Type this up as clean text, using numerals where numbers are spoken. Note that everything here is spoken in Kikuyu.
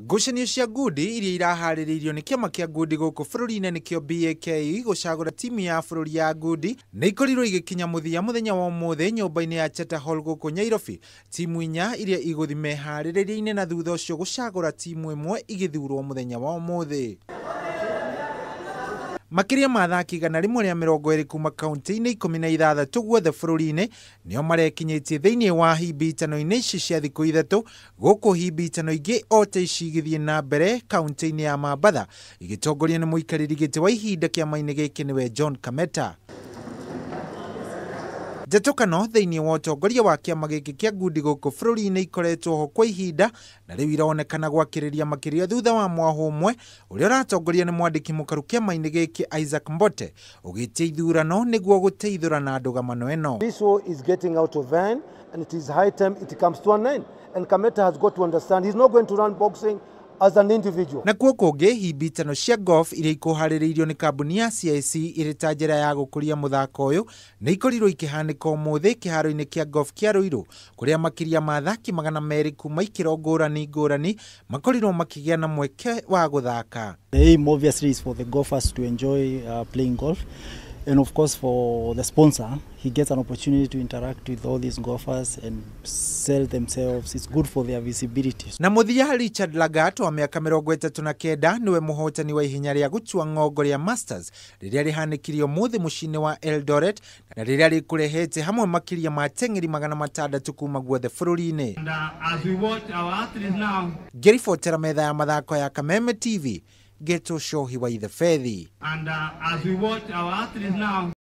Ngucanio cia ngundi iria iraharĩrĩirio nĩ kĩama kĩa ngundi gũkũ bũrũri-inĩ nĩkĩo BAK gũcagũra timu ya bũrũri ya ngundi nĩ ikorirwo igĩkinya mũthia mũthenya wa ũmũthĩ nyũmba-inĩ ya Cheta Hall gũkũ Nyairobi. Timu inya iria igũthiĩ meharĩrĩria-inĩ na thutha ũcio gũcagũra timu ĩmwe igĩthurwo mũthenya wa ũmũthĩ. Makĩria ma athaki 120 kuma kaunti-inĩ 16 guothe bũrũri-inĩ nĩo marekinyĩtie thĩinĩ wa hibitano-inĩ ici cia thikũ ithatũ gũkũ hibitano ingĩ o ta ici igĩthiĩ na mbere kaunti-inĩ ya Mambatha igĩtongorio nĩ mũikarĩri gĩtĩ wa ihinda kĩama-inĩ gĩkĩ nĩwe John Kameta. Njatũkano thĩinĩ wa ũtongoria wa kĩama gĩkĩ kĩa ngundi gũkũ bũrũri-inĩ ikoretwo ho kwa ihinda na rĩu ironekana gwakĩrĩria makĩria thutha wa mwahũ ũmwe ũrĩa ũratongorio nĩ mwandĩki mũkaru kĩama-inĩ gĩkĩ Isaac Mbote ũgĩtia ithurano nĩguo gũteithũrana ndũgamano ĩno. This war is getting out of hand and it is high time it comes to an end. And Kameta has got to understand he's not going to run boxing as an individual. Na kuo kũngĩ hibitano cia golf iria ikũharĩrĩirio nĩ kambuni ya CIC ĩrĩ ta njĩra ya gũkũria mũthako ũyũ nĩ ikorirwo ikĩhanĩka ũmũthĩ kĩharo-inĩ kĩa golf kĩa Ruiru kũrĩa makĩria ma athaki 200 kuma ikĩro ngũrani ngũrani makorirwo makĩgĩa na mweke wa gũthaka. The aim obviously is for the golfers to enjoy playing golf, and of course for the sponsor, he gets an opportunity to interact with all these golfers and sell themselves. It's good for their visibility. Na mũthia Richard Lagat wa mĩaka 39 niwe mũhotani wa ihenya rĩa gũtua ng'ongo rĩa Masters rĩrĩa rĩhanĩkirio ũmũthĩ mũciĩ-inĩ wa Eldoret na rĩrĩa rĩkũrehete hamwe makĩria ma ateng'eri 600 kuma guothe bũrũri-inĩ. Ngĩribotera metha ya mathako ya Kameme TV, Geto Shohi wa Ithefethi. And as we watch our athletes now.